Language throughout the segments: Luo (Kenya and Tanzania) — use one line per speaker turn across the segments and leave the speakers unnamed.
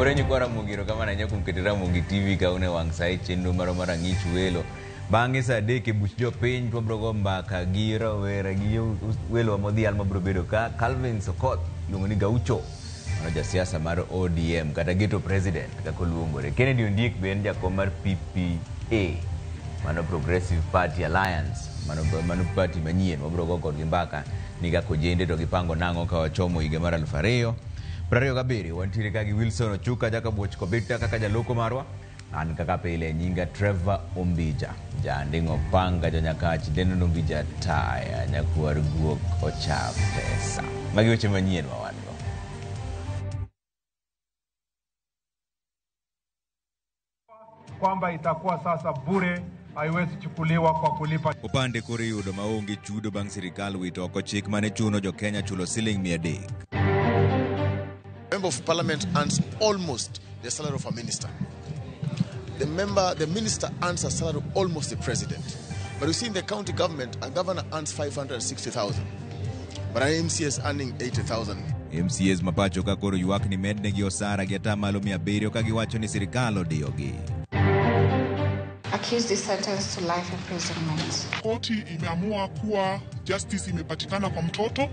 Ogimore nyikwa Ramogi erokamano ahinya kuom keto Ramogi TV ka une wang' sa e chenro marwa mar Ang'ich Welo. Bang'e sa 3 e buch jopiny to wabiro go mbaka gi rawera gi welowa modhial mabiro bedo ka Calvin Sokoth iluongo ni Gaucho. Mano jasiasa mar ODM kata Ghetto President kaka oluongore. Kennedy Ondiek be en jakom mar PPA. Mano Progressive Party Alliance. Mano party manyien wabiro go kodgi mbaka ni kaka ojende to gipango nang'o ka wachomo higa mar 2027. Wantiere ka gi Wilson Ochuka Jakabuoch Kobita kaka jaloko marwa. An kaka pile nyinga Trevor Ombija. Janding'o panga janyakach Denon Ombija taya nyakwar guok ocha pesa. Magi weche manyien ma wan go.
Kwamba itakuwa sasa bure, haiwezi chukuliwa kwa kulipa.
Opande koro iyudo maonge chudo bang' sirikal wito oko chik mane chuno jo Kenya chulo siling 300.
Member of Parliament earns almost the salary of a minister. The minister earns a salary of almost the president. But you see in the county government, a governor earns 560,000. But an MCA is earning 80,000.
MCAs mapacho ka koro ywak ni mednegi osara gi atamalo 700 ka giwacho ni sirikal odiyogi.
Accused is sentenced to life imprisonment.
Koti imeamua kuwa justice imepatikana kwa mtoto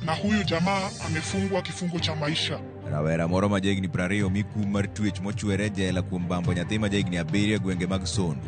na huyu jamaa amefungwa kifungo cha maisha.
Rawera moro ma jahigni 20 omi kum mar twech mochwere e jela kuom bambo nyathi ma jahigni 7 e gwenge mag Sondu.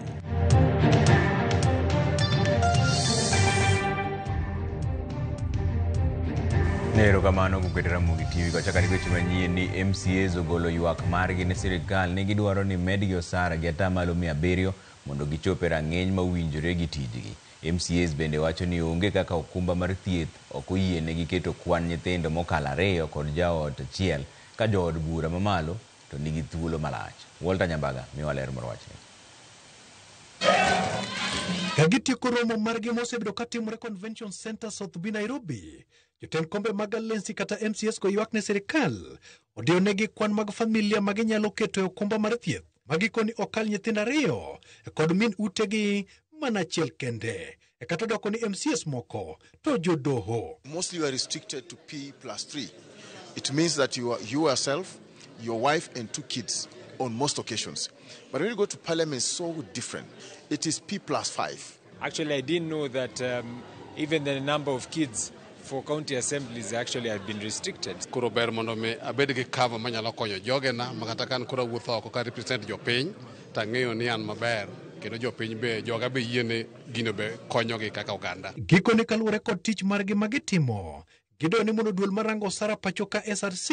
Erokamano kuom keto Ramogi TV kochaka ni weche manyien ni MCAs ogolo ywak margi ne sirikal ni gidwaro ni medgi osara gi atamalo 700 mondo gichop e rang'iny mowinjore gi tijgi. MCAs bende wacho ni onge kaka okumba mar thieth ok oyienegi keto kwan nyithindo mokalo 2 kod jaot achiel ka jood bura mamalo to nigi thuolo malach. Walter Nyambaga miwa ler mar wachni.
Ka gitieko romo margi mosebedo katimore Convention Center South B Nairobi, jotend kombe mag Alensi kata MCAs go ywak ne sirikal odiyonegi kwan mag familia ma ginyalo keto e okumba mar thieth ma gikoni okal nyithindo 2 kod min utegi mana achiel kende. E kata doko ni MCAs moko to jodoho.
Mostly you are restricted to P+3. It means that you are you yourself, your wife and 2 kids on most occasions. But when you go to parliament, it's so different. It is P+5.
Actually, I didn't know that even the number of kids for county assemblies actually have been restricted.
Koro ber mondo mi abed gi cover manyalo konyo jogena ma kata kan koro awuotho oko ka represent jopiny to ang'eyo ni an maber kendo jopiny be joga be yiene gino be konyogi kaka oganda.
Gikone kaluwore kod tich margi ma gitimo, gidwaro ni mondo duol marango osara pacho ka SRC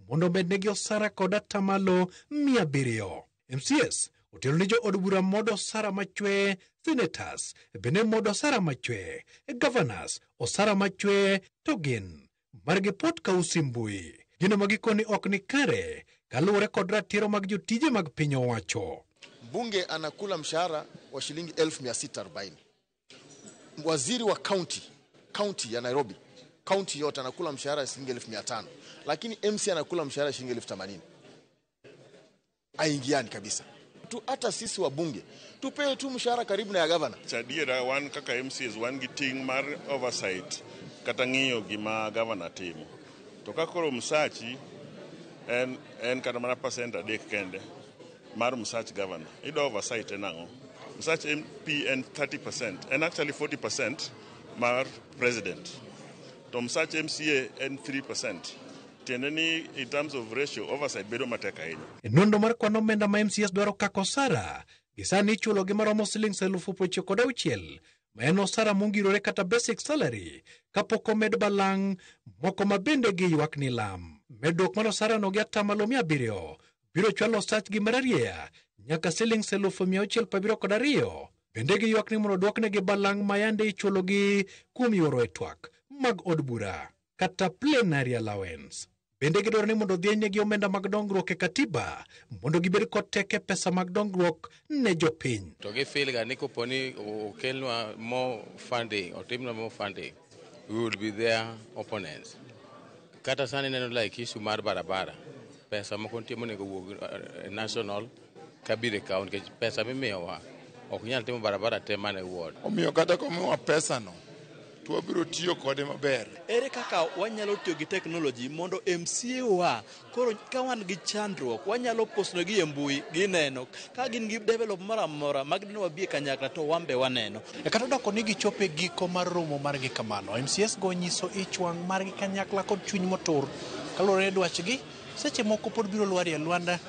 mondo omednegi osara kod atamalo 700. MCAs otelo ni jood bura modo osara machwe, senators bende modo osara machwe, governors osara machwe to gin margi pot ka usimbui. Gino ma gikoni ok ni kare kaluwore kod ratiro mag jotije mag piny owacho.
Mbunge anakula mshahara wa shilingi 1640. Waziri wa county ya Nairobi, county yote anakula mshahara shilingi 1500. Lakini MC anakula mshahara shilingi 80,000. Aingiani kabisa. Tu hata sisi wabunge tupewe tu mshahara karibu na ya governor.
Chadiera wan kaka MCAs wan gi ting' mar oversight kata ng'iyo gima governor timo. To ka koro msachi en kata mana percent 3 kende mar msach governor. Ido oversight en ang'o? Msach MP en 30%, en actually 40% mar president. To msach MCA en 3%. Tiende ni in terms of ratio oversight bedo matek ahinya.
E nonro mar kwan omenda ma MCAs dwaro kaka osara, gisani ichulo gi maromo siling 96,000 ma en osara mongirore kata basic salary kapok omed balang' moko ma bende giywak ni lam. Medruok mar osara no gi atamalo 700 biro chwalo osachgi mararieya nyaka siling 672. Bende giywak ni mondo odwoknegi balang' ma yande ichulogi kuom yuoro e twak mag od bura kata plenary allowance. Bende gidwaro ni mondo odhienynegi omenda mag dongruok e katiba mondo gibed kod teke pesa mag dongruok ne jopiny.
To gifeel ga ni kopo ni okelnwa more funding, otimnwa more funding, we will be their opponents. Kata sani neno like issue mar barabara, pesa moko nitie monego wuog national kabiro e county, nikech pesa mimiyowa ok nyal timo barabara te mana e ward.
Omiyo kata komiwa pesa no, to wabiro tiyo kode maber.
Ere kaka wanyalo tiyo gi teknoloji mondo MCA wa koro ka wan gi chandruok wanyalo postnegi e mbui gineno ka gin gi develop moro amora mag dine wabi e kanyakla to wan be waneno.
E kata odoko ni gichopo e giko mar romo margi kamano, MCAs go nyiso ich wang' margi kanyakla kod chuny motur kaluwore ni dwachgi seche moko pod biro lwarie lwanda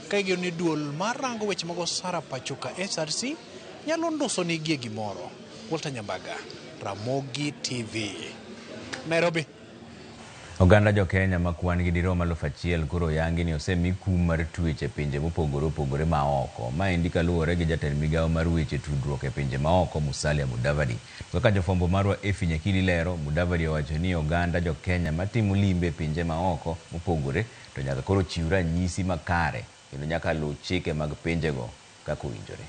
ka igeno ni duol mar rango weche mag osara pacho ka SRC nyalo nduso nigie gimoro. Walter Nyambaga, Ramogi TV, Nairobi.
Oganda jo Kenya ma kwan gi dirom 1000 koro oyangi ni osemi kum mar twech e pinje mopogore opogore ma oko. Maendi kaluwore gi jatend migawo mar weche tudruok e pinje ma oko Musalia Mudavadi. Kaka jofwambo marwa Effie Nyakili lero, Mudavadi owacho ni oganda jo Kenya matimo limbe e pinje ma oko mopogore to nyaka koro chiw ranyisi makare kendo nyaka luw chike mag pinjego kaka owinjore.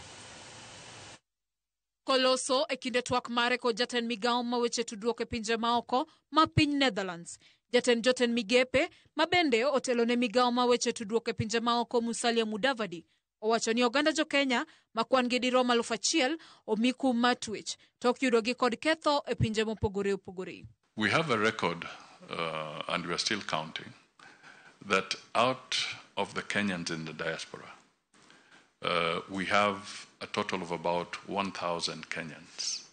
Koloso e kinde twak mare kod jatend migawo ma weche tudruok e pinje maoko ma piny Netherlands. Jatend jotend migepe ma bende otelo ne migawo ma weche tudruok e pinje maoko Musalia Mudavadi owacho ni oganda jo Kenya ma kwan gi dirom 1000 omi kum mar twech tok yudogi kod ketho e pinje mopogore opogore.
We have a record, and we are still counting, that out of the Kenyans in the diaspora, we have a total of about 1,000 Kenyans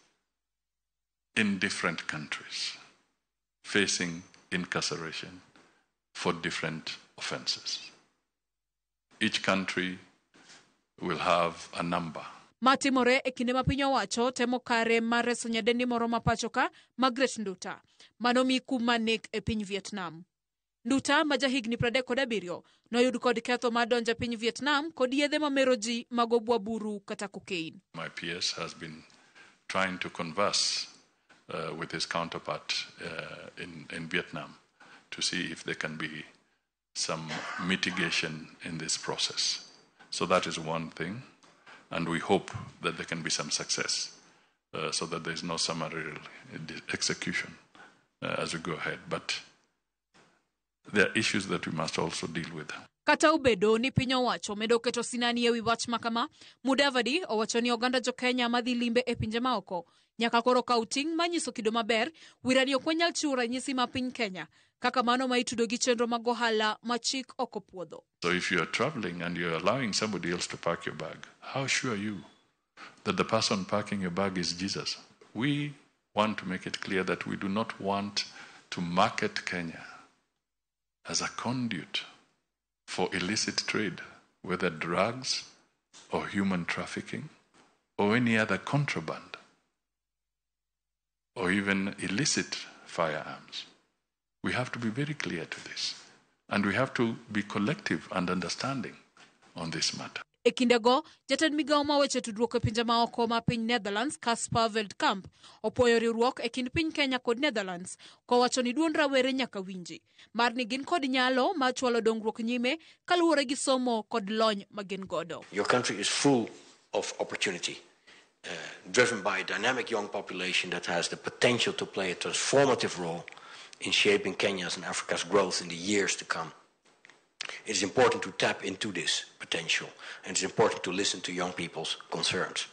in different countries facing incarceration for different offenses. Each country will have a number.
Matimore e kinde ma piny owacho temo kare mar reso nyadendi moro ma pacho ka Margaret Nduta manomi kum mar nek e piny Vietnam. Nduta ma jahigni 37 noyud kod ketho mar donjo e piny Vietnam kod yedhe mamero ji mag obwaburu kata cocaine.
My PS has been trying to converse with his counterpart in Vietnam to see if there can be some mitigation in this process. So that is one thing, and we hope that there can be some success so that there is no summary execution as we go ahead. But there are issues that we must also deal with.
Kata obedo ni piny owacho medo keto sinani ewi wach makama, Mudavadi owacho ni oganda jo Kenya madhi limbe e pinje maoko nyaka koro kaw ting' manyiso kido maber wirani ok wanyal chiwo ranyisi ma piny Kenya kaka mano ma itudo gi chenro mag ohala ma chik ok opuodho.
So if you are traveling and you are allowing somebody else to pack your bag, how sure are you that the person packing your bag is Jesus? We want to make it clear that we do not want to market Kenya as a conduit for illicit trade, whether drugs or human trafficking or any other contraband or even illicit firearms. We have to be very clear to this, and we have to be collective and understanding on this matter.
E kindego, jatend migawo ma weche tudruok e pinje maoko ma piny Netherlands, Caspar Veldkamp, opuoyo riwruok e kind piny Kenya kod Netherlands, kowacho ni duond rawere nyaka winji, mar ni gin kod nyalo mar chwalo dongruok nyime kaluwore gi somo kod lony ma gin godo.
Your country is full of opportunity, driven by a dynamic young population that has the potential to play a transformative role in shaping Kenya's and Africa's growth in the years to come. It is important to tap into this potential, and it's important to listen to young people's concerns.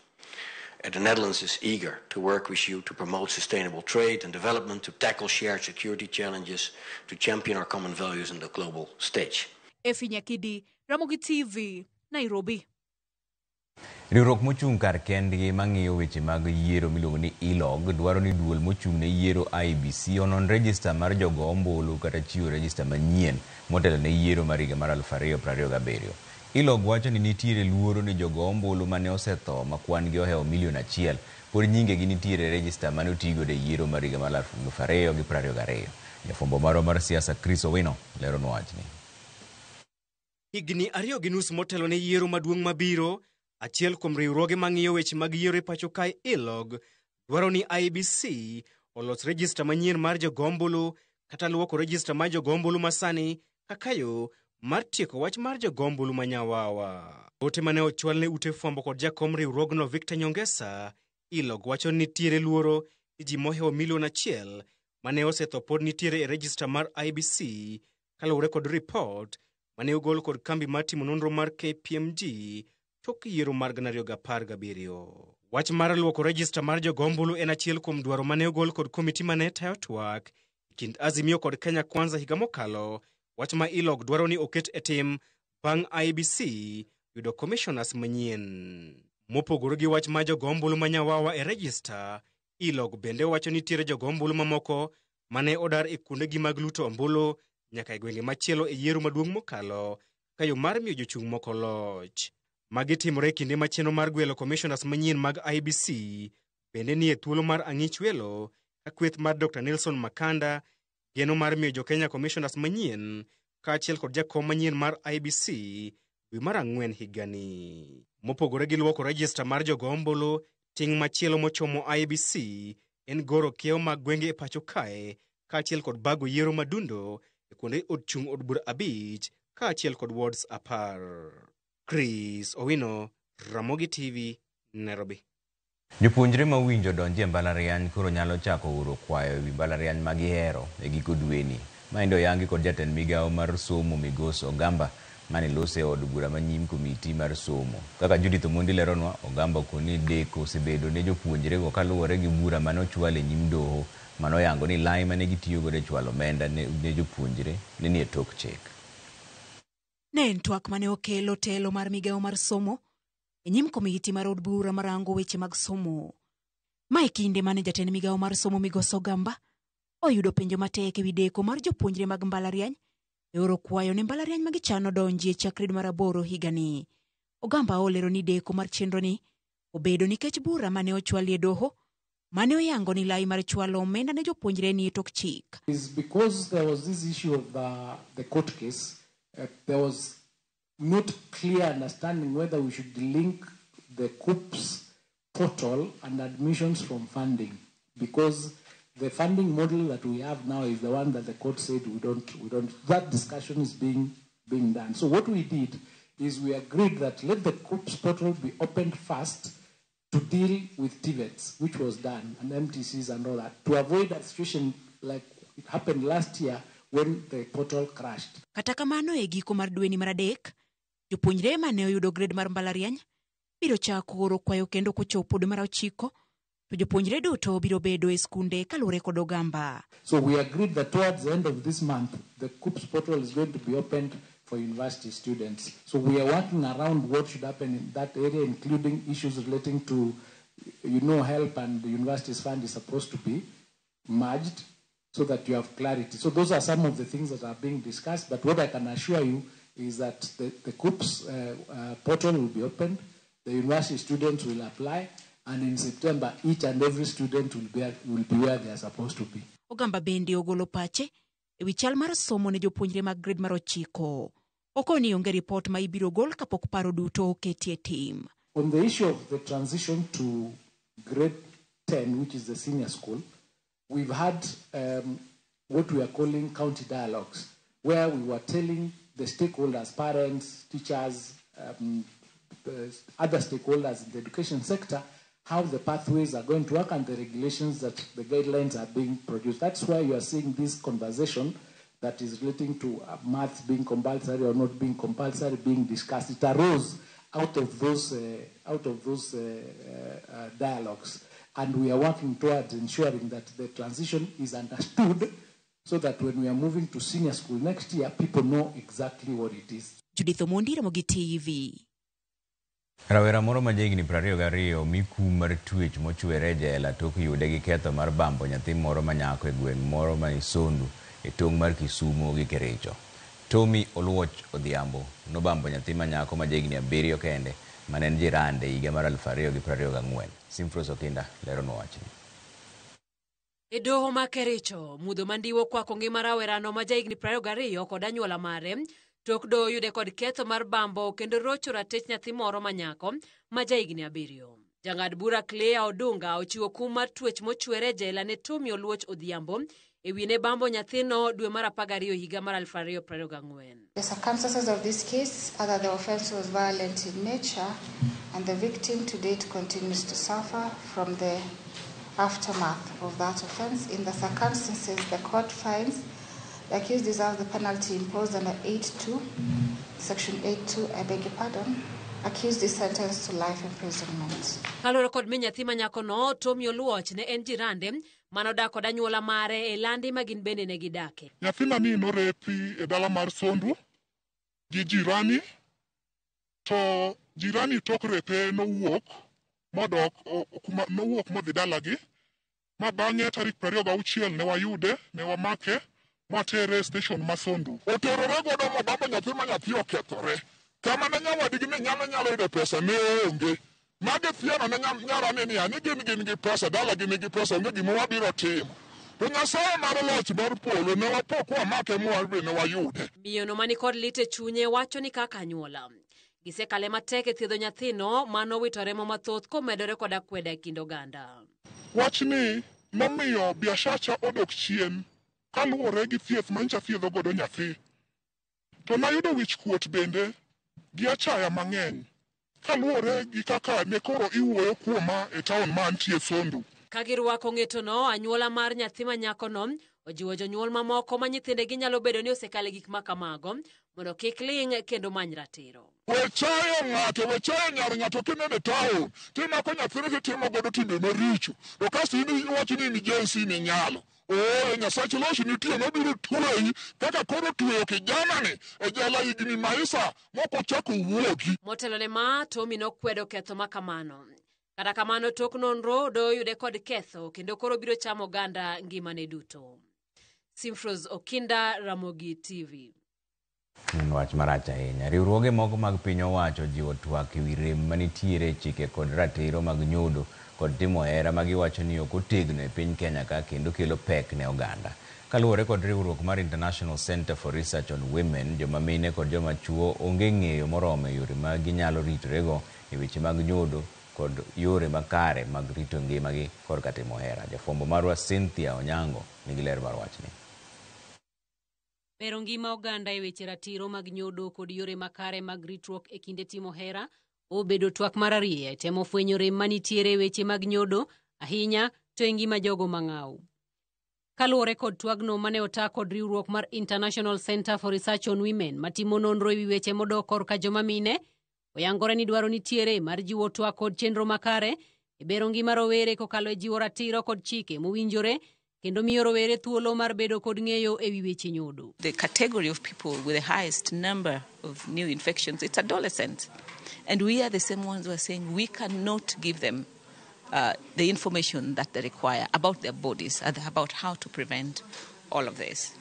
The Netherlands is eager to work with you to promote sustainable trade and development, to tackle shared security challenges, to champion our common values on the global stage.
Effie Nyakidi, Ramogi TV, Nairobi.
Riwruok mochung' kar kendgi mang'iyo weche mag yiero miluongo ni ILOG dwaro ni duol mochung' ne yiero IEBC onon rejista mar jogo ombulu kata chiwo rejista manyien motelo ne yiero mar higa mar 2027. ILOG wacho ni nitiere luoro ni jogo ombulu mane osetho ma kwan gi ohewo 1 million pod nyingegi nitiere rejista mane otigodo e yiero mar higa mar 2022. Jafwambo marwa mar siasa Chris Owino leronwa wachni.
Higni 2.5 motelo ne yiero maduong' mabiro, achiel kuom riwruoge mang'iyo weche mag yiero e pacho kae ILOG dwaro ni IEBC olos rejista manyien mar jogo ombulu kata luoko rejista mar jogo ombulu masani kaka yo mar tieko wach mar jogo ombulu manyawawa. Ote mane ochwal ne ute fwambo kod jakom riwruogno Victor Nyongesa, ILOG wacho ni nitiere luoro ni ji mohewo 1 million mane osetho pod nitiere e rejista mar IEBC kaluwore kod ripot mane ogol kod kambi mar timo nonro mar KPMG tok yiero mar 2017. Wach mar luoko rejista mar jogo ombulu en achiel kuom dwaro mane ogol kod komiti mane tayo twak e kind Azimio kod Kenya Kwanza higa mokalo, wach ma ILOG dwaro ni oket e tim bang' IEBC yudo commissioners manyien. Mopogore gi wach mar jogo ombulu ma Nyawawa e rejista, ILOG bende wacho ni nitiere jogo ombulu mamoko mane odar e kuondegi mag luto ombulu nyaka e gwenge machielo e yiero maduong' mokalo ka yo mar miyo jochung' moko loch. Magi timore e kinde ma chenro mar gwelo commissioners manyien mag IEBC bende nie thuolo mar ang'ich welo ka kweth mar Dr. Nelson Makanda geno mar miyo jo-Kenya commissioners manyien kaachiel kod jakom manyien mar IEBC dwe mar ang'wen higani. Mopogore gi luoko rejista mar jogo ombulu, ting' machielo mochomo IEBC en goro kiewo mag gwenge e pacho kae kaachiel kod bago yiero madundo e kuonde od chung' od bura 5 kaachiel kod wards 10. Chris Owino, Ramogi TV, Nairobi.
Jopuonjre ma winjo donji e mbalariany koro nyalo chako oro kwayo ewi mbalariany ma gihero e giko dweni. Maendi oyangi kod jatend migawo mar somo Migosi Ogamba mane lose e od bura manyim komiti mar somo. Kaka Judith Omondi leronwa, Ogamba okoni deko osebedo ne jopuonjrego kaluwore gi bura mane ochwal e nyim doho mane oyango ni lai mane gitiyo godo e chwalo omenda ne jopuonjre ne nie tok chik.
Ne en twak mane okelo telo mar migawo mar somo e nyim komiti mar od bura marango weche mag somo. Ma e kinde mane jatend migawo mar somo Migosi Ogamba oyudo penjo matek ewi deko mar jopuonjre mag mbalariany e oro kwayo ne mbalariany ma gichano donjie chakre dwe mar 8 higani. Ogamba olero ni deko mar chenro ni obedo nikech bura mane ochwal e doho mane oyango ni lai mar chwalo omenda ne jopuonjre ni e tok chik.
Is because there was this issue of the court case, there was not clear understanding whether we should link the KUCCPS portal and admissions from funding, because the funding model that we have now is the one that the court said we don't. That discussion is being done. So what we did is we agreed that let the KUCCPS portal be opened first to deal with TVETs, which was done, and MTCs and all that, to avoid that situation like it happened last year when the portal crashed.
Kata kamano e giko mar dweni mar 3, jopuonjre mane oyudo grade mar mbalariany biro chako oro kwayo kendo kochopo dwe mar 9, to jopuonjre duto biro bedo e skunde kaluwore kod Ogamba.
So we agreed that towards the end of this month, the KUCCPS portal is going to be opened for university students. So we are working around what should happen in that area, including issues relating to, help and the university's fund is supposed to be merged so that you have clarity. So those are some of the things that are being discussed. But what I can assure you is that the KUCCPS portal will be opened, the university students will apply, and in September, each and every student will be where they are supposed to be.
Ogamba bende ogolo pache ewi chal mar somo ne jopuonjre mag grade mar 9. Okoni onge ripot ma ibiro gol kapok paro duto oketi e tim.
On the issue of the transition to grade 10, which is the senior school, we've had what we are calling county dialogues, where we were telling the stakeholders, parents, teachers, other stakeholders in the education sector, how the pathways are going to work and the regulations that the guidelines are being produced. That's why you are seeing this conversation that is relating to maths being compulsory or not being compulsory being discussed. It arose out of those dialogues. And we are working towards ensuring that the transition is understood so that when we are moving to senior school next year, people know exactly what it is.
Judith Omondi, Ramogi TV.
Rawera moro ma jahigni 22 omi kum mar twech mochwere e jela tok yude gi ketho mar bambo nyathi moro ma nyako e gweng' moro ma Isondu e tong' mar Kisumu gi Kericho. Tommy Oluoch Odhiambo nobambo nyathi ma nyako ma jahigni 7 kende mane en jirande higa mar 2024. Simfros Okinda leronwa wachni.
E doho ma Kericho, mudho mandiwo kwako ngima rawerano ma jahigni 22 kod anyuola mare tok doho yude kod ketho mar bambo kendo rocho ratich nyathi moro ma nyako ma jahigni 7. Jang'ad bura Clea Odunga ochiwo kum mar twech mochwere e jela ne Tommy Oluoch Odhiambo e wi ne bambo nyathino dwe mar 12 higa mar 2024.
The circumstances of this case are that the offense was violent in nature and the victim to date continues to suffer from the aftermath of that offense. In the circumstances, the court finds the accused deserves the penalty imposed under 8(2), section 8(2), I beg your pardon, Accused is sentenced to life imprisonment.
Kaluwore kod min nyathi ma nyakono, Tommy Oluoch ne en jirande manodak kod anyuola mare e landi ma gin bende ne gidake.
Nyathina ni norepi e dala mar Sondu gi jirani, to jirani tok repe nowuok modok kuma nowuok modhi dalagi, ma bang'e tarik 26 ne wayude, ne wamake, mwatere station ma Sondu. Oterore godo mobambo nyathi ma nyathi okethore. Kama ne nyawadgi ni nyalo yudo pesa ne onge. Mage thiano ne nyara ni niya ni gin gi pesa, dalagi nigi pesa, onge gima wabiro timo. To Nyasaye mar loch mar polo ne wapo kwamake mwa ne wayude.
Miyono mani kod lit e chunye wacho ni kaka anyuola gisekale matek e thiedho nyathino manowito remo mathoth komedore kod akweda e kind oganda.
Wachni nomiyo biashacha odok chien kaluwore gi thieth manyicha thiedho godo nyathi. To nayudo wich kuot bende gi achaya mang'eny kaluwore gi kaka ne koro iwuoyo kuoma e taon ma antie Sondu.
Ka girwako ng'etono, anyuola mar nyathi ma nyakono ojiwo jonyuol mamoko ma nyithindegi nyalo bedo ni osekale gik ma kamago mondo kik ling' kendo many ratiro.
We chayo ng'ato, we chayo nyar ng'ato kineno e taon, timako nyathini titimo godo timbe maricho. To kasto in iwacho ni in Gen Z ni nyalo. Ooyo, Nyasach loch nitie mabiro tweyi kaka koro tweyo kijanani e jela higni maisa mok ochako wuogi.
Motelo ne ma, Tommy nokwedo ketho ma kamano. Kata kamano, tok nonro doyude kod ketho kendo koro biro chamo oganda ngimane duto. Simfros Okinda, Ramogi TV.
En wach marach ahinya. Riwruoge moko mag piny owacho jiwo twak ewi rem manitiere e chike kod ratiro mag nyodo kod timo hera ma giwacho ni ok otegno e piny Kenya ka kendo kelo pek ne oganda. Kaluwore kod riwruok mar International Center for Research on Women, joma mine kod joma chuo onge ng'eyo moromo e yore ma ginyalo ritorego e weche mag nyodo kod yore makare mag rito ngimagi korka timo hera. Jafwambo marwa Cynthia Onyango nigi ler mar wachni.
Bero ngima oganda e weche ratiro mag nyodo kod yore makare mag ritruok e kinde timo hera obedo twak mar arieya e temo fwenyo rem manitiere e weche mag nyodo ahinya to e ngima jogo mang'aw. Kaluwore kod twagno mane ota kod riwruok mar International Center for Research on Women matimo nonro ewi weche modok korka joma mine, oyangore ni dwaro nitiere mar jiwo twak kod chenro makare e bero ngima rowere kokalo e jiwo ratiro kod chike mowinjore kendo miyo rowere thuolo mar bedo kod ng'eyo ewi weche nyodo.
The category of people with the highest number of new infections, it's adolescents. And we are the same ones who are saying we cannot give them the information that they require about their bodies, and about how to prevent all of this.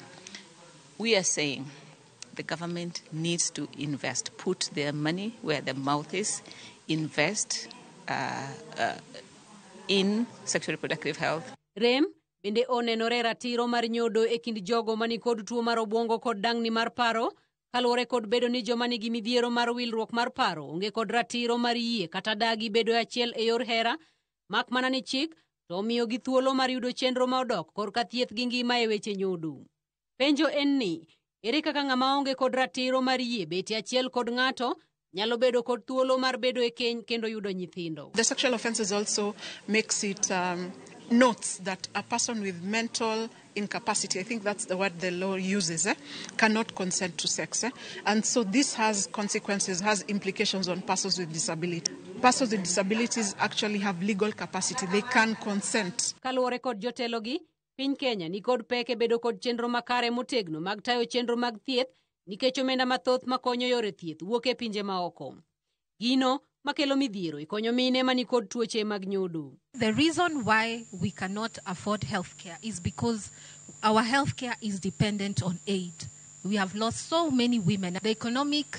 We are saying the government needs to invest, put their money where their mouth is, invest in sexual reproductive health.
Rem bende onenore ratiro mar nyodo e kind jogo manikod tuo mar obwongo kod dang'ni mar paro kaluwore kod bedo ni joma nigi midhiero mar wilruok mar paro onge kod ratiro mar yie kata dagi bedo e achiel e yor hera, mak mana ni chik to omiyogi thuolo mar yudo chenro ma odok korka thieth gi ngima e weche nyodo. Penjo en ni, ere kaka ng'ama onge kod ratiro mar yie bet e achiel kod ng'ato nyalo bedo kod thuolo mar bedo e keny kendo yudo nyithindo?
The sexual offences also makes it notes that a person with mental incapacity, I think that's the word the law uses, cannot consent to sex. And so this has consequences, has implications on persons with disability. Persons with disabilities actually have legal capacity. They can consent.
Kaluwore kod jotelogi, piny Kenya ni kod pek e bedo kod chenro makare motegno mag tayo chenro mag thieth nikech omenda mathoth makonyo yore thieth wuok e pinje maoko. Gino makelo midhiero e konyo mine mani kod tuoche mag nyodo.
The reason why we cannot afford healthcare is because our healthcare is dependent on aid. We have lost so many women. The economic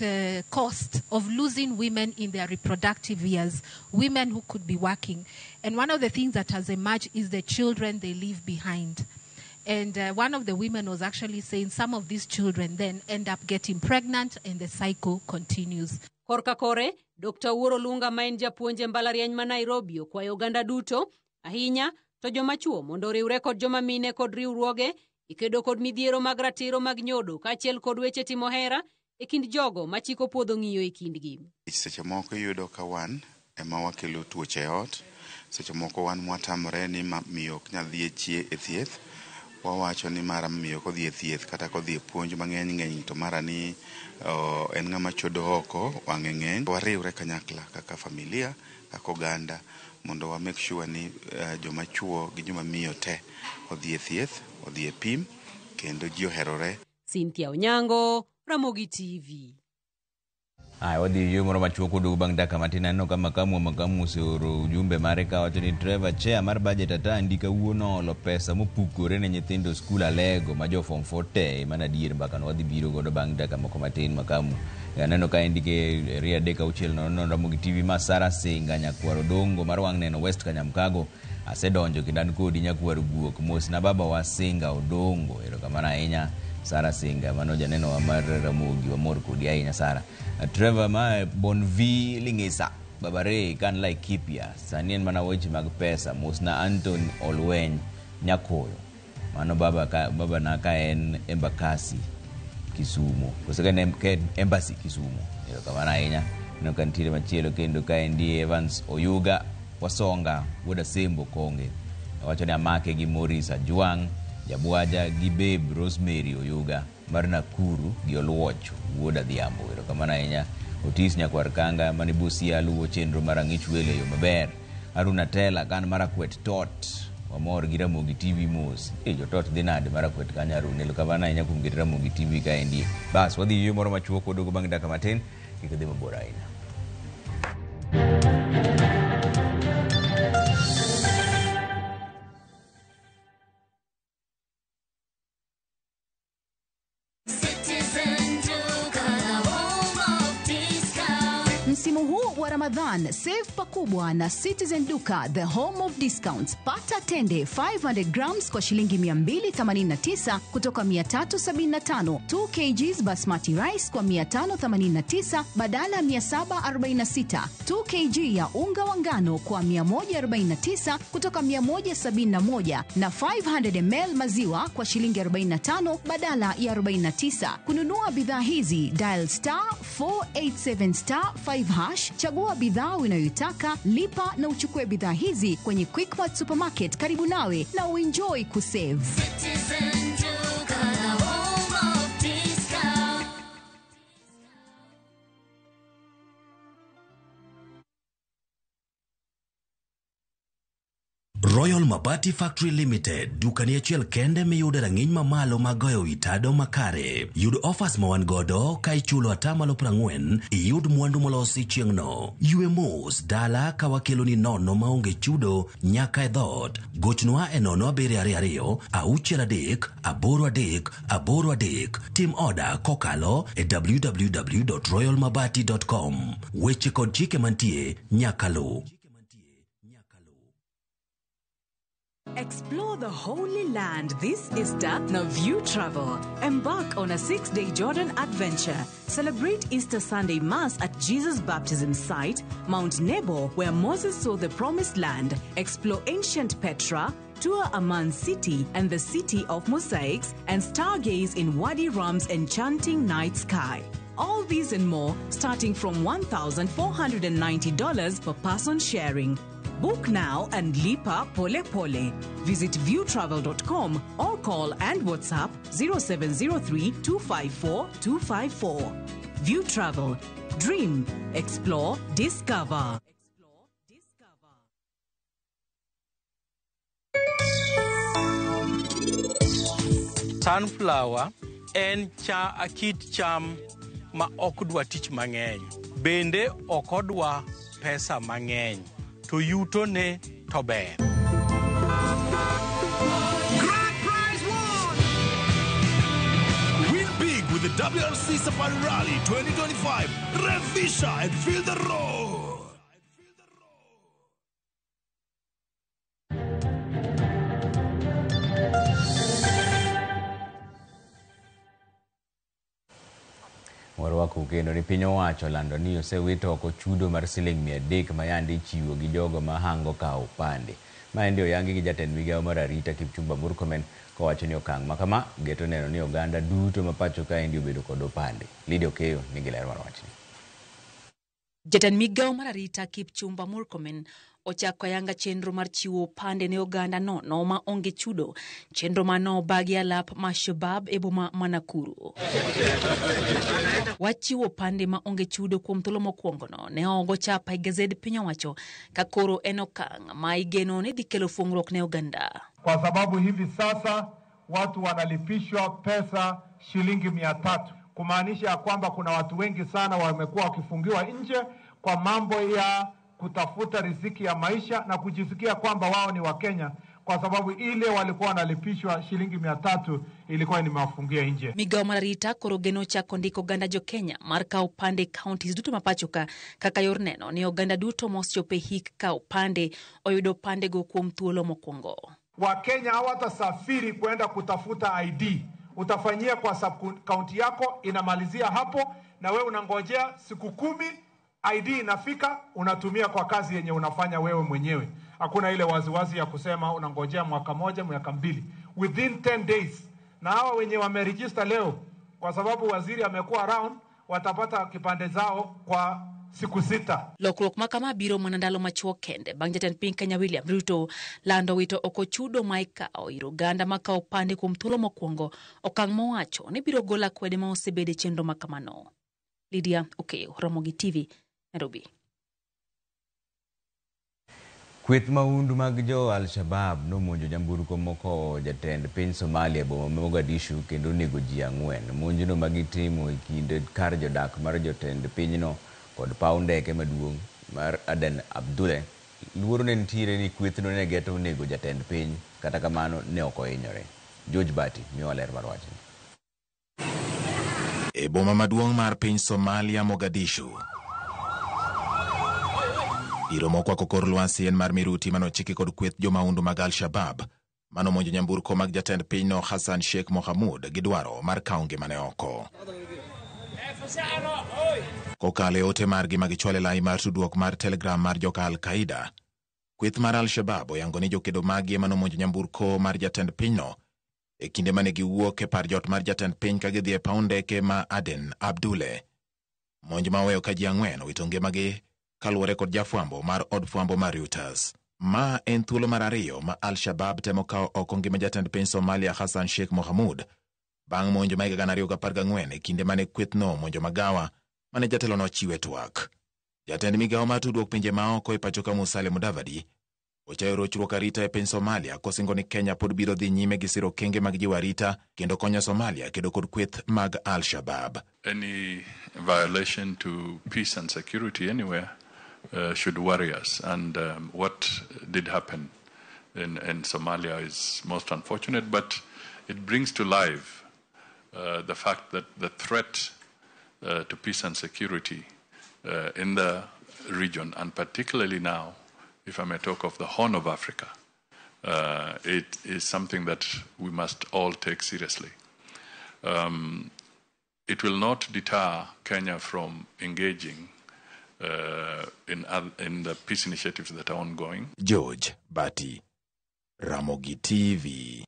cost of losing women in their reproductive years, women who could be working. And one of the things that has emerged is the children they leave behind. And one of the women was actually saying some of these children then end up getting pregnant and the cycle continues.
Korka kore, Dr. Wuoro Lunga ma en japuonj e mbalariany ma Nairobi okwayo oganda duto, ahinya to joma chuo mondo oriwre kod joma mine kod riwruoge e kedo kod midhiero mag ratiro mag nyodo kaachiel kod weche timo hera e kind jogo ma chik opuodho ng'iyo e kindgi.
Seche moko iyudo ka wan ema wakelo tuoche e ot, seche moko wan mwatamre ni miyo ok nyal dhi e thieth. Wawacho ni mara miyo kodhi e thieth kata kodhi e puonj mang'eny ng'eny to mara ni en ng'ama chodo oko wang'e ng'eny. Wariwre kanyakla kaka familia, kaka oganda mondo wa make sure ni joma chuo gi joma miyo te odhi e thieth, odhi e pim kendo ji oherore.
Cynthia Onyango, Ramogi TV.
Aya, wadhi yo moro machuok koduogo bang' dakika matin. Aneno ka Makamu oseoro ujumbe mare ka wacho ni Trevor, chair mar budget Atandi kawuono olo pesa mopukore ne nyithindo skul Alego ma jo form 4 te. Mana adier mbaka no wadhi biro godo bang' dakika moko matin. Makamu aneno ka indike 2 3 6 0 0 Ramogi TV. Ma Sara Singa nyakwar Odongo mar wang' neno West Kanyamkago, asedonjo kendo an kodi nyakwar guok. Mos na baba wa Singa Odongo, erokamano ahinya Sara Singa, mano janeno wa mar Ramogi, wamor kodi ahinya Sara. Trevor ma Bonvi Lingisa Babare kan Laikipia, sani en mana weche mag pesa. Mos na Anton Olweny Nyakoyo, mano baba ka, baba na ka en Embakasi Kisumu, koso ka en Embassy Kisumu, erokamano ahinya. Aneno ka nitiere machielo kendo ka endi Evans Oyuga Wasonga wuod Asembo Konge, wacho ni amake gi Maurice Ajwang' Jabwaja gi Babe Rosemary Oyuga mar Nakuru gi Oluoch wuod Adhiambo, erokamano ahinya. Otis Nyakwar Kanga mane Busia luwo chenro mar Ang'ich Welo e yo maber. Haruna Tela kan Marakwet Tot, wamor gi Ramogi TV mos. Jotot dhi nade Marakwet kanyo Haruna, erokamano ahinya kuom keto Ramogi TV kaendi. Bas wadhi yo moro machuok waduogo bang' dakika matin, kik idhi mabor ahinya.
Msimu huu wa Ramadhan, save pakubwa na Citizen Duka, the home of discounts. Pata tende 500 grams kwa shilingi 289 kutoka 375, 2 kgs basmati rice kwa 589 badala 746, 2 kg ya unga wa ngano kwa 149 kutoka 171 na 500 ml maziwa kwa shilingi 45 badala ya 49. Kununua bidhaa hizi, dial star 487 star 5 hash, chagua bidhaa unayoitaka, lipa na uchukue bidhaa hizi kwenye Quickmart Supermarket karibu nawe na uenjoy kusave.
Citizen Duka, the home of discount.
Royal Mabati Factory Limited, dukani achiel kende miyude rang'iny mamalo mag goyo wi tado makare. Yud offers ma wan godo ka ichulo 40% iyud mwandu molosi chieng'no. Ywe mos dala ka wakeloni nono maonge chudo nyaka e dhoot. Gochnwa e 0722 63 83 83. Tim oda kokalo e www.royalmabati.com. Weche kod chike mantie nyaka luw.
Explore the Holy Land this Easter na View Travel. Embark on a 6-day Jordan adventure. Celebrate Easter Sunday Mass at Jesus' baptism site, Mount Nebo, where Moses saw the Promised Land. Explore ancient Petra, tour Amman City and the City of Mosaics, and stargaze in Wadi Rum's enchanting night sky. All these and more starting from $1,490 per person sharing. Book now and lipa pole pole. Visit viewtravel.com or call and WhatsApp 0703 254 254. View Travel. Dream, explore, discover.
Sunflower en kit cham ma ok dwa tich mang'eny. Bende ok odwa pesa mang'eny. To yuto ne to ber.
Grand prize won! Win big with the WRC Safari Rally 2025. Revisha and feel the road.
Warwako kendo ni piny owacho lando ni osewito oko chudo mar siling 300 ma yande ichiwo gi jogo ma hango kawo opande. Maendi oyangi gi jatend migawo mar arita Kipchumba Murkomen kowacho ni okang' ma kama geto neno ni oganda duto ma pacho kaendi obedo kod opande. Lydia Okeyo nigi ler mar wachni.
Jatend migawo mar arita Kipchumba Murkomen ochako ayanga chenro mar chiwo opande ne oganda nono ma onge chudo, chenro mano obagi alap ma Shabab e boma ma Nakuru. Wach chiwo opande ma onge chudo kuom thuolo mokwongono ne ogo chapa e gazed piny owacho ka koro en okang' ma igeno ni dhi kelo fuong'ruok ne oganda.
Kwa sababu hivi sasa watu wanalipishwa pesa shilingi 300, kumaanisha ya kwamba kuna watu wengi sana wamekuwa wakifungiwa nje kwa mambo ya kutafuta riziki ya maisha na kujisikia kwamba wao ni Wakenya, kwa sababu ile walikuwa wanalipishwa shilingi 300 ilikuwa nimewafungia nje.
Migawo mar arita koro geno chako ndiko oganda jo Kenya mar kawo opande e counties duto ma pacho ka kaka yor neno ni oganda duto mosechopo e hik kawo opande oyudo opandego kuom thuolo mokwongo.
Wakenya hawatasafiri kwenda kutafuta ID. Utafanyia kwa sub county yako, inamalizia hapo, na wewe unangojea siku 10, ID inafika, unatumia kwa kazi yenye unafanya wewe mwenyewe. Hakuna ile waziwazi ya kusema unangojea mwaka moja, miaka 2. Within 10 days. Na hawa wenye wameregister leo, kwa sababu waziri amekuwa around, watapata kipande zao kwa siku 6.
Lokruok ma kama biro mana ndalo machuok kende bang' jatend piny Kenya William Ruto lando wito oko chudo ma ikawo ir oganda ma kawo opande kuom thuolo mokwongo, okang' mowacho ni biro golo akwede ma osebedo e chenro ma kamano. Lydia Okeyo, Ramogi TV, Nairobi.
Kweth mahundu mag jo Al-Shabaab nomonjo nyamburko mokowo jatend piny Somalia e boma ma Mogadishu kendo onego ji 4. Monjno magitimo e kind kar jodak mar jotend pinyno kod paw ndeke maduong' mar Aden Abdulle. Luoro ne nitiere ni kwethno ne geto nego jatend piny, kata kamano ne ok ohinyore. George Bati miyowa ler mar wachni.
E boma maduong' mar piny Somalia, Mogadishu, iro mokwako kor lwasi en mar miruti manochiki kod kweth jomahundu mag Al-Shabaab manomonjo nyamburko mag jatend pinyno Hassan Sheikh Mohamud gi dwaro mar kawo ngimane oko. Kokalo e ote margi magichwalo e lai mar tudruok mar Telegram mar joka Al-Qaeda, kweth mar Al-Shabaab oyango ni jokedo maggi ema nomonjo nyamburko mar jatend pinyno e kinde mane giwuok e par jot mar jatend piny ka gidhi e paw ndeke ma Aden Abdulle. Monj ma oweyo ka ji 4 owito ngimagi kaluwore kod jafwambo mar od fwambo mar Reuters. Ma en thuolo mar 2 ma Al-Shabaab temo kawo oko ngima jatend piny Somalia Hassan Sheikh Mohamud bang' monjo ma higa 2014 e kinde mane kwethno omonjo magawa mane jatelono ochiwe twak. Jatend migawo mar tudruok pinje maoko e pacho ka Musalia Mudavadi ochayo rochruok arita e piny Somalia kosingo ni Kenya pod biro dhi nyime gi siro okenge mag jiwo arita kendo konyo Somalia kedo kod kweth mag Al-Shabaab.
Any violation to peace and security anywhere should worry us, and what did happen in Somalia is most unfortunate, but it brings to life the fact that the threat to peace and security in the region, and particularly now, if I may talk of the Horn of Africa, it is something that we must all take seriously. It will not deter Kenya from engaging in the peace initiatives that are ongoing.
George Bati, Ramogi TV.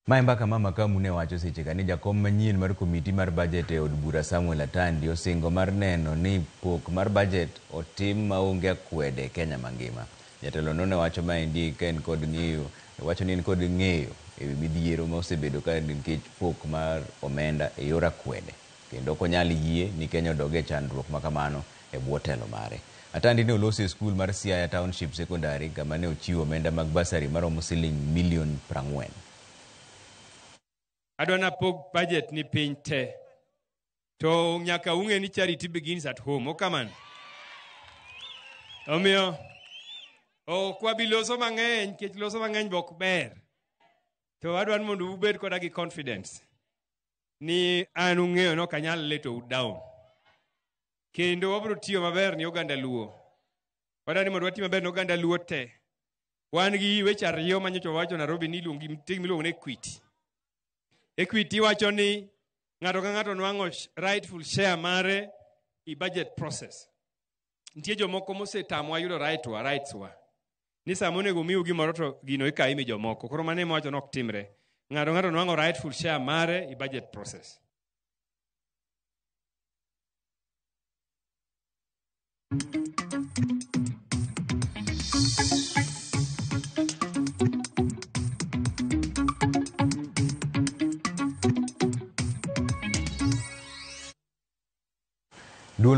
Mae mbaka ma makamu ne wacho seche ka ni jakom manyien mar komiti mar budget e od bura Samuel Atandi osingo mar neno ni pok mar budget otim maonge akwede e Kenya mangima. Jatelo no ne wacho maendi ka en kod ng'eyo, wacho ni en kod ng'eyo ewi midhiero ma osebedo ka nikech pok mar omenda e yor akwede, kendo ok onyal yie ni Kenya odog e chandruok ma kamano e bwo telo mare. Atandi ne oloso e skul mar Siaya Township Secondary kama ne ochiwo omenda mag basari maromo siling milion 40.
Adwa napog budget ni piny te. To nyaka ung'e ni charity begins at home. Okamano. Omiyo, ok wabi loso mang'eny, nikech loso mang'eny be ok ber. To adwa ni mondo ubed koda gi confidence ni an ung'eyo ni ok anyal letou down. Kendo wabiro tiyo maber ni oganda Luo. Wadwa ni mondo wati maber ni oganda Luo te. Wan gi weche 2 manyocha wawacho Nairobi ni iluongo gi miluongo ni equity. Equity wacho ni ng'ato ka ng'ato nwang'o rightful share mare i budget process. Nitie jomoko mosetamwa yudo rights wa. Ni sama onego miu gimoro to gino ikawo imi jomoko. Koro mano ema wacho ni ok timre. Ng'ato ng'ato nwang'o rightful share mare i budget process.
Duol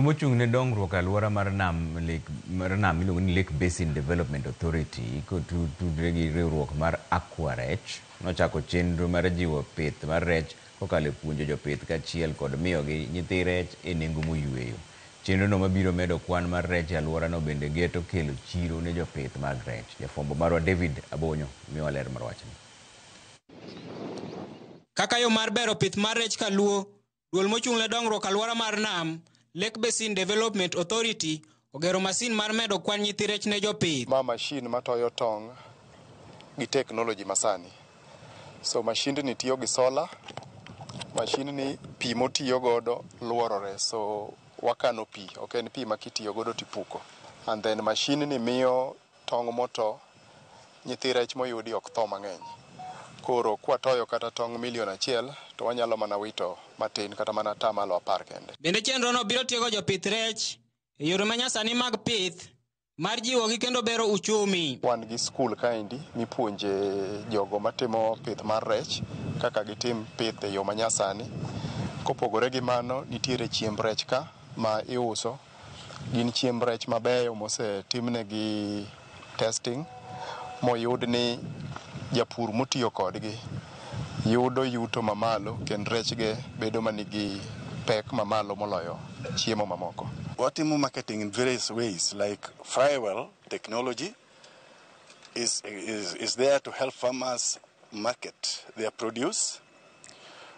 mochung' ne dongruok e alwora mar nam miluongo ni Lake Basin Development Authority kotudore gi riwruok mar Aquarech nochako chenro mar jiwo pith mar rech kokalo e puonjo jopith kaachiel kod miyogi nyithi rech e nengo moyueyo. Chenrono mabiro medo kwan mar rech e alworano bende geto kelo chiro ne jopith mag rech. Jafwambo marwa David Abonyo miyowa ler mar wachni.
Kaka yo mar bero pith mar rech kaluo, duol mochung' ne dongruok alwora mar nam Lake Basin Development Authority ogero masin mar medo kwan nyithi rech ne jopith.
Ma mashin matoyo tong' gi teknoloji masani. So mashindni tiyo gi sola, mashindni pi motiyo godo luorore, so wakano pi, ok en pi ma kitiyo godo tipuko. And then mashindni miyo tong' moto, nyithi rech moyudi ok tho mang'eny. Koro kwatoyo kata tong' milion 1 to wanyalo mana wito matin kata mana 10% kende.
Bende chenrono biro tiego jopith rech e yore manyasani mag pith mar jiwogi kendo bero uchumi.
Wan gi skul kaendi mipuonje jogo matimo pith mar rech kaka gitim pith e yo manyasani. Kopogore gi mano, nitiere chiemb rech ka ma iuso. Gin chiemb rech mabeyo mosetimnegi testing moyud ni japur motiyo kodgi yudo yuto mamalo kendo rechge bedo manigi pek mamalo moloyo chiemo mamoko.
Watimo marketing in various ways, like Frywell technology is there to help farmers market their produce.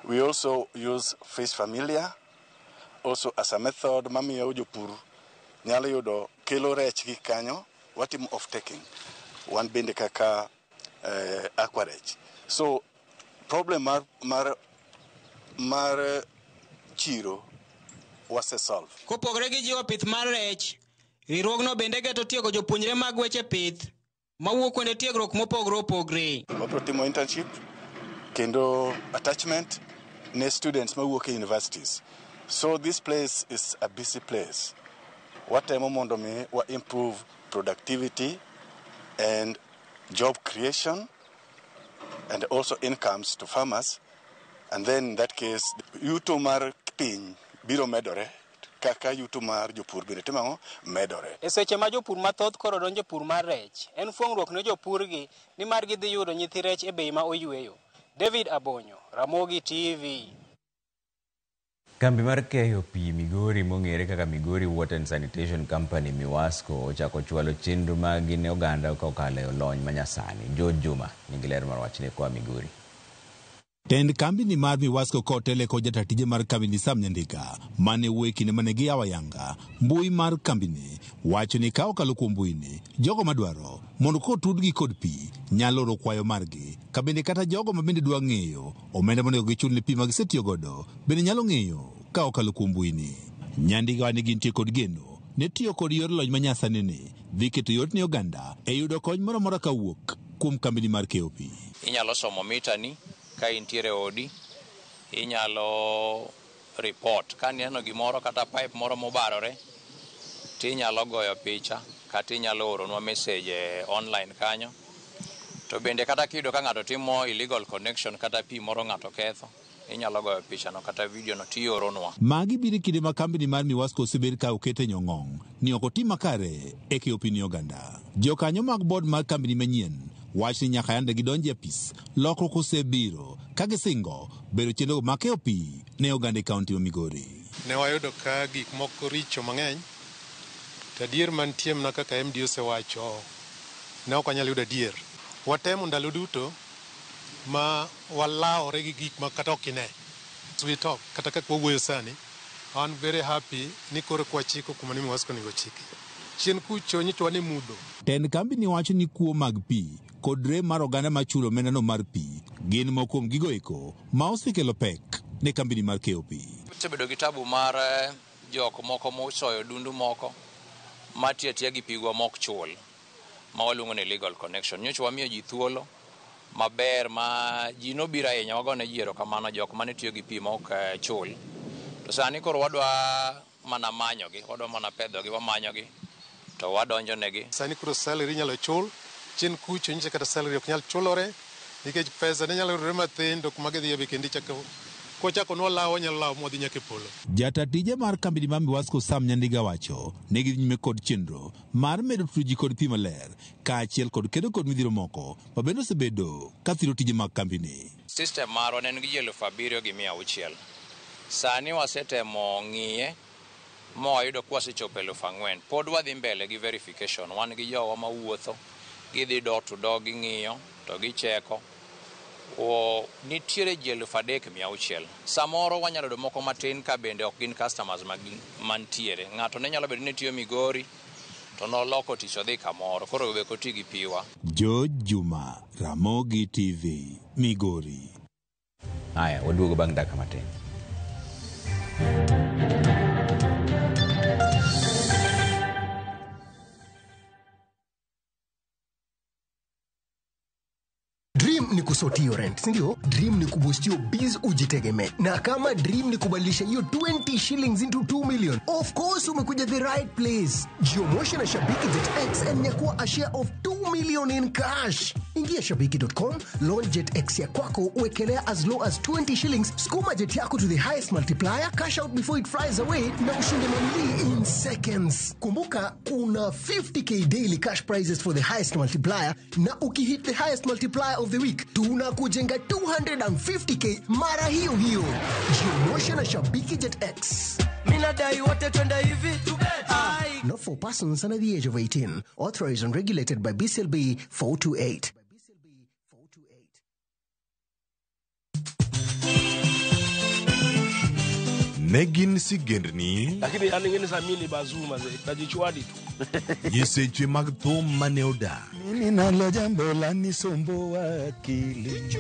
We also use Fish Familia also as a method mamiyo jopur nyalo yudo kelo rech gi kanyo, watimo off taking wan bende kaka Aquarech. So problem mar chiro wase solve.
Kopogore gi jiwo pith mar rech, riwruogno bende geto tiego jopuonjre mag weche pith mawuok kuonde tiegruok mopogore opogore.
Wabiro timo internship kendo attachment ne students mawuok e universities. So this place is a busy place. Watemo mondo mi wa improve productivity and job creation and also incomes to farmers, and then in that case yuto mar piny biro medore kaka yuto mar jopur bende timo ang'o medore.
E seche ma jopur mathoth koro donjo e pur mar rech, en fuong'ruok ne jopurgi nimar gidhi yudo nyithi rech e bei ma oyueyo. David Abonyo, Ramogi TV.
Kambi mar keyo pi Migori mong'ere kaka Migori Water and Sanitation Company Miwasco ochako chwalo chenro maggi ne oganda kokalo e lony manyasani. George Juma nigi ler mar wachni koa Migori.
Tend kambini mar Miwasco kotele kod jata tije mar kambini Sam Nyandika mane wuoyo e kinde mane giyawo ayanga mbui mar kambini wacho ni ka okalo kuom mbuini, jogo madwaro mondo kotudgi kod pi nyalo oro kwayo margi, ka bende kata jogo ma bende dwa ng'eyo omenda monego gichul ne pi ma gisetiyo godo bende nyalo ng'eyo ka okalo kuom mbuini. Nyandika ni gintie kod geno ne tiyo kod yor lony manyasani ni dhi keto yot ne oganda e yudo kony moro amora kawuok kuom kambini mar keyo pi.
Inyalo somo mitani ka intiere odi, inyalo report ka ineno gimoro kata pipe moro mobarore, tinyalo goyo picha kata inyalo oronwa message online kanyo. To bende kata kiyudo ka ng'ato timo illegal connection kata pi moro ng'ato ketho, inyalo goyo picha no kata video no tioronwa.
Magi biro kinde ma kambini mar Miwasco osebed ka okete nyong'ong' ni ok otim makare e keyo pi ne oganda. Jokanyo mag board mar kambini manyien wach ni nyaka yande gidonji e apis, lokruok osebiro ka gisingo bedo chenro mag keyo pi ne oganda e kaunti ma Migori.
Ne wayudo ka gik moko richo mang'eny, to adier mantie mana kaka MD osewacho, ne ok wanyal yudo adier. Watemo ndalo duto ma walawore gi gik ma kata ok ine. As we talk, kata kaka wawuoyo sani, I'm very happy ni koro kwachiko kuma ni Miwasco onego chiki. Chien kucho nyocha wan e mudho.
Tend kambini wacho ni kuo mag pi kod rem mar oganda machulo omendano mar pi gin moko kuom gigo eko ma osekelo pek ne kambini mar keyo pi.
Osebedo gi tabu mar jok moko mosoyo dundu moko matiyo atiya gi pigwa mok chul ma waluongo ni illegal connection. Nyocha wamiyo ji thuolo maber ma ji nobiro ahinya, wagone ji erokamano jok mane tiyo gi pi mok chul. To sani koro wadwa mana manyogi, wadwa mana pedhogi, wamanyogi to wadonjo negi.
Sani koro salary inyalo chul chien kucho nyiche kata salary ok nyal chulore nikech pesa ne nyalo yudore mathin to kuma gidhiye be kendo ichako kochako nwa lawo onyalo lawo modhi nyaka e polo.
Jata tije mar kambini mar Miwasco Sam Nyandiga wacho ni gidhi nyime kod chenro mar medo tudo ji kod pi maler kaachiel kod kedo kod midhiero moko ma bende osebedo ka thiro tije mag kambini.
System marwa ne en gi ji 7600. Sani wasetemo ng'iye ma wayudo ka wasechopo 4000. Pod wadhi mbele gi verification. Wan gi jowa mawuotho, gidhi door to door ging'iyo to gicheko. O, nitiere ji 3600. Samoro wanyalo yudo moko matin ka bende ok gin customers mantiere. Ng'ato ne nyalo bedo ni tiyo Migori to noloko tich odhi kamoro, koro be ok oti gi piwa.
George Juma, Ramogi TV, Migori.
Haya, waduogo bang' dakika matin.
Dream ni kusort hiyo rent, si ndio? Dream ni kuboost hiyo biz ujitegemee. Na kama dream ni kubadilisha hiyo 20 shillings into 2 million, of course umekuja the right place. Jiomoshe na Shabiki Jet X and nyakua a share of 2 million in cash. Ingia shabiki.com, launch Jet X ya kwako, uwekelea as low as 20 shillings, sukuma jet yako to the highest multiplier, cash out before it flies away na ushinde mamili in seconds. Kumbuka kuna 50K daily cash prizes for the highest multiplier, na ukihit the highest multiplier of the week tunakujenga 250K mara hiyo hiyo. Jiomoshe na Shabiki Jet X.
Minadai wote twende hivi. Ai.
Not for persons under the age of 18. Authorized and regulated by BCLB 428.
Ne gin sigendni
Lakini yani ngine sa mimi ni bazuu mazee, najichwadi tu.
Nyiseche mag thum mane odak.
Mimi nalo jambo la nisumbua akili.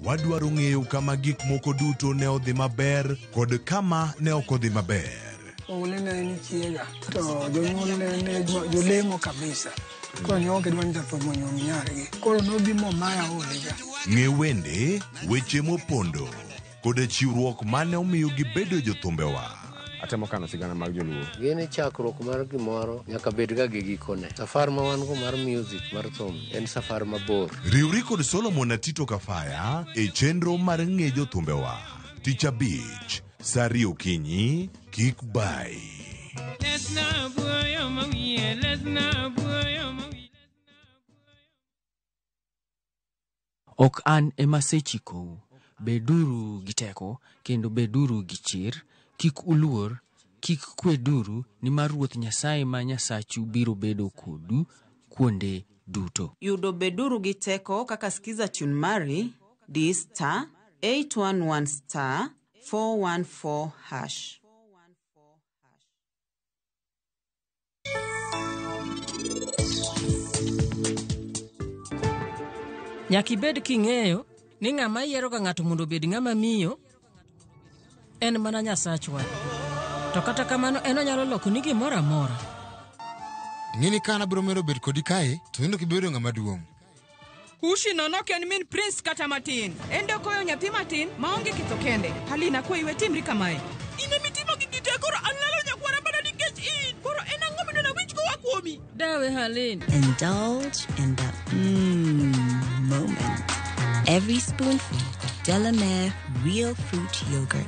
Wadwaro ng'eyo kama gik moko duto ne odhi maber kod kama ne ok odhi maber.
Oule ne en chiega to jonyuol ne jolemo kabisa. Koro ne ok gidwa ni jathum onyuom nyargi. Koro nobi momaya oule ga.
Ng'e wende, weche mopondo kod chiwruok mane omiyo gibedo jothumbewa.
Atemo kano sigana mag joluo.
Gini chakruok mar gimoro nyaka bed ga gi gikone. Safar ma wan go mar music mar thum en safar mabor.
Riwri kod Solomon Atito Kafaya e chenro mar ng'e jothumbewa. Tich abich, sa ariyo okinyi, kik bai.
Lesna buoyo mawiye, lesna buoyo mawiye.
Ok an ema asechikou. Beduru gi teko kendo beduru gi chir. Kik uluor, kik kweduru, nimar Ruoth Nyasaye ma Nyasachu biro bedo kodu kuonde duto.
Yudo beduru gi teko kaka skiza tune mari di star 811 star 414 hash.
Nyaka ibed king'eyo ni ng'ama yieroga ng'ato mondo obed ng'ama miyo en mana Nyasachwa. To kata kamano en onyalo lokoni gimoro amora.
Ing'eni ka an abiro medo bet kodi kae, to in ok ibedo ng'ama duong'.
Kushi no nok en min Prince kata matin. En dokoyo nyathi matin maonge ketho kende. Halina kwayi we timri kamae. In emitimo gigi te koro alalo nyakwara mana nikech in. Koro en ang'o midwa nawinj koa kuomi?
Dawe Halin.
Indulge in the moment. Every spoonful of Delamere real fruit yogurt.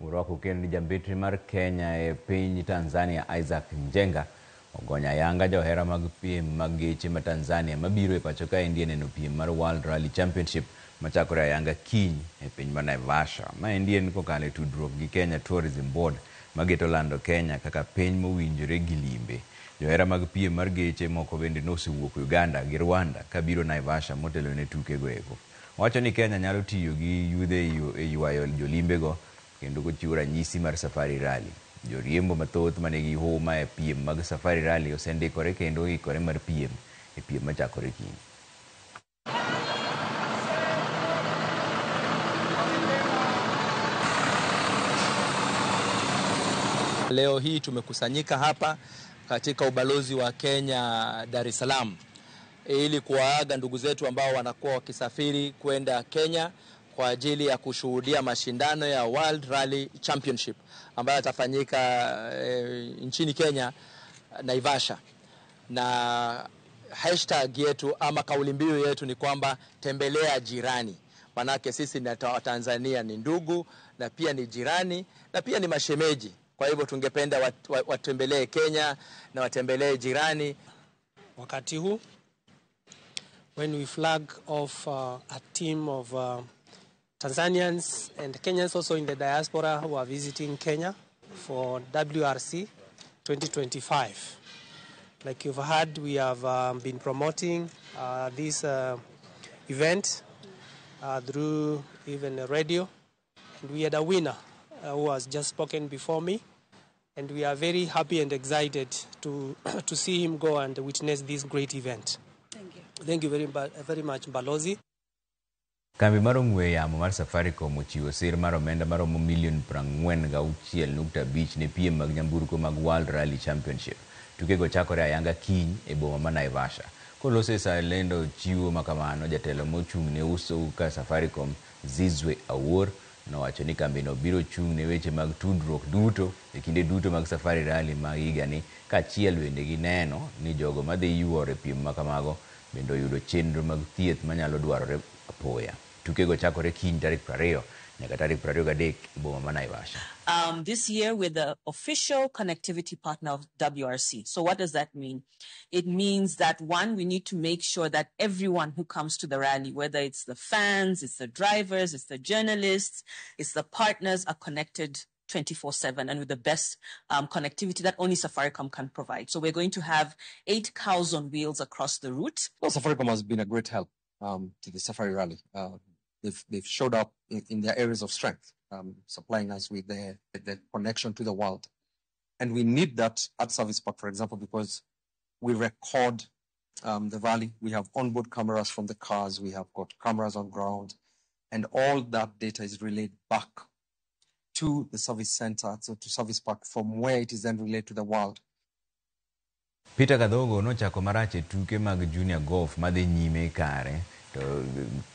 Urwako kendo ni jambetri mar Kenya e piny Tanzania Isaac Njenga ogonya ayanga johera mag piem mag geche ma Tanzania mabiro e pacho kaendi e neno piem mar World Rally Championship machakore ayanga kiny e piny ma Naivasha. Maendi en kokalo e tudruok gi Kenya Tourism Board mageto lando Kenya kaka piny mowinjore gi limbe. Johera mag piem mar geche moko bende nosewuok Uganda gi Rwanda kabiro Naivasha motelo ne tukego eko. Owacho ni Kenya nyalo tiyo gi yudhe e ywayo jolimbego kendo kochiwo ranyisi mar Safari Rally. Joriembo mathoth manigi huma e piem mag Safari Rally osendikore kendo oikore mar piem e piem machakore kiny.
Leo hii tumekusanyika hapa katika ubalozi wa Kenya Dar es Salaam ili kuwaaga ndugu zetu ambao wanakuwa wakisafiri kwenda Kenya kwa ajili ya kushuhudia mashindano ya World Rally Championship ambayo yatafanyika nchini Kenya, Naivasha. Na hashtag yetu ama kauli mbiu yetu ni kwamba tembelea jirani. Manake sisi na Tanzania ni ndugu na pia ni jirani na pia ni mashemeji. Kwa hivyo tungependa watembelee Kenya na watembelee jirani.
Wakati huu when we flag off a team of Tanzanians and Kenyans also in the diaspora who are visiting Kenya for WRC 2025. Like you've heard, we have been promoting this event through even the radio. And we had a winner who has just spoken before me. And we are very happy and excited to see him go and witness this great event.
Thank you.
Thank you very, very much, Balozi.
Kambi mar ong'we yamo mar Safaricom ochiwo sir mar omenda maromo milion 46.5 ne piem mag nyamburko mag World Rally Championship. Tukego chakore ayanga kiny e boma ma Naivasha. Koloso e sa lendo chiwo makamano, jatelo mochung' ne uso ka Safaricom Zizwe Awuor nowacho ni kambino biro chung' ne weche mag tudruok duto e kinde duto mag Safari Rally ma higani, kaachiel bende gi neno ni jogo madhi yuoro e piem makamago bende oyudo chenro mag thieth manyalo dwarore apoya. Tukego chakore kiny tarik 20 nyaka tarik 23 e boma ma Naivasha.
This year, we're the official connectivity partner of WRC. So what does that mean? It means that, one, we need to make sure that everyone who comes to the rally, whether it's the fans, it's the drivers, it's the journalists, it's the partners, are connected 24/7 and with the best connectivity that only Safaricom can provide. So we're going to have 8 cows on wheels across the route.
Well, Safaricom has been a great help to the Safari Rally. They've showed up in their areas of strength, supplying us with the connection to the world. And we need that at Service Park, for example, because we record the rally. We have onboard cameras from the cars. We have got cameras on ground. And all that data is relayed back to the service center, so to Service Park, from where it is then relayed to the world.
Peter Kadhogo nochako marach e tuke mag junior golf madhi nyime kare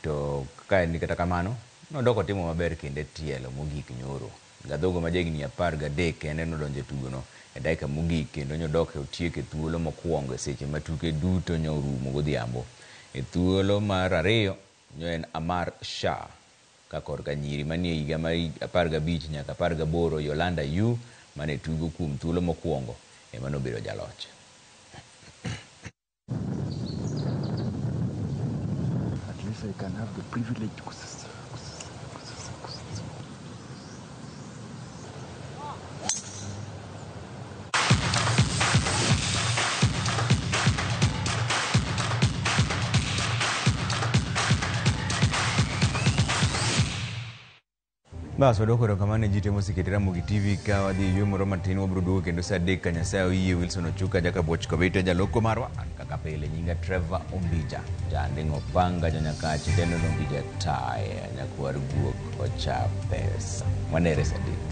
to ka en kata kamano nodok otimo maber kendo tielo mogik nyoro. Gadhogo ma jahigni 13 kende nodonjo e tugono e dakika mogik kendo nyodok otieko e thuolo mokwongo e seche ma tuke duto nyorumo godhiambo. E thuolo mar 2 nyo en Amar Shah ka korka nyiri manie higa mar 15 nyaka 18 Yolanda Yu mane tugo kuom thuolo mokwongo ema nobedo jaloch.
At least I can have the privilege to
Bas wadwoko erokamano ne ji te mosekete Ramogi TV ka wadhi e yweyo moro matin wabiro duogo kendo saa 3 ka Nyasaye oyie. Wilson Ochuka Jakaboch Kobito jaloko marwa, an kaka pile nyinga Trevor Ombija Janding'o Panga Janyakach Deno Ombija Taya nyakwar guok ocha pesa. Wanere saa 3.